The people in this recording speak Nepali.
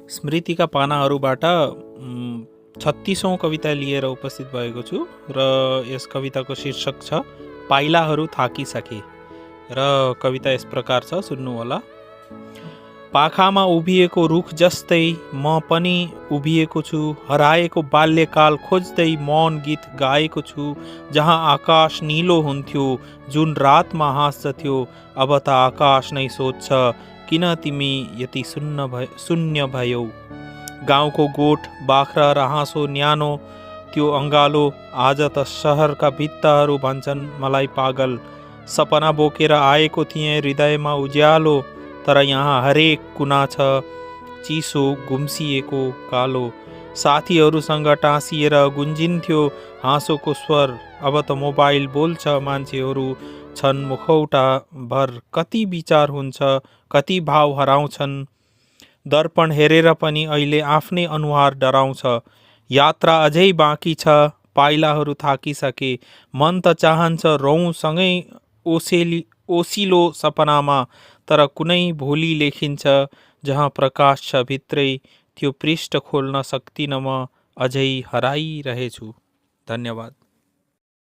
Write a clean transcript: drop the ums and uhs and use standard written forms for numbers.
स्मृतिका पानाहरूबाट 36औं कविता लिएर उपस्थित भएको छु र यस कविताको शीर्षक छ पाइलाहरू थाकिसके र कविता यस प्रकार छ, सुन्नुहोला। पाखामा उभिएको रुख जस्तै म पनि उभिएको छु, हराएको बाल्यकाल खोज्दै मौन गीत गाएको छु। जहाँ आकाश नीलो हुन्थ्यो, जुन रातमा हाँस्दथ्यो, अब त आकाश नै सोध्छ किन तिमी यति शून्य भयौ। गाउँको गोठ बाख्रा र हाँसो न्यानो त्यो अङ्गालो, आज त सहरका भित्ताहरू भन्छन् मलाई पागल। सपना बोकेर आएको थिएँ हृदयमा उज्यालो, तर यहाँ हरेक कुना छ चिसो गुम्सिएको कालो। साथीहरूसँग टाँसिएर गुन्जिन्थ्यो हाँसोको स्वर, अब त मोबाइल बोल्छ मान्छेहरू छन् मुखौटा भर। कति विचार हुन्छ, कति भाव हराउँछन्, दर्पण हेरेर पनि अहिले आफ्नै अनुहार डराउँछ। यात्रा अझै बाँकी छ, पाइलाहरू थाकिसके, मन त चाहन्छ रौँ सँगै ओसिलो सपनामा, तर कुनै भोलि लेखिन्छ जहाँ प्रकाश छ भित्रै, त्यो पृष्ठ खोल्न सक्दिनँ म, अझै हराइरहेछु। धन्यवाद।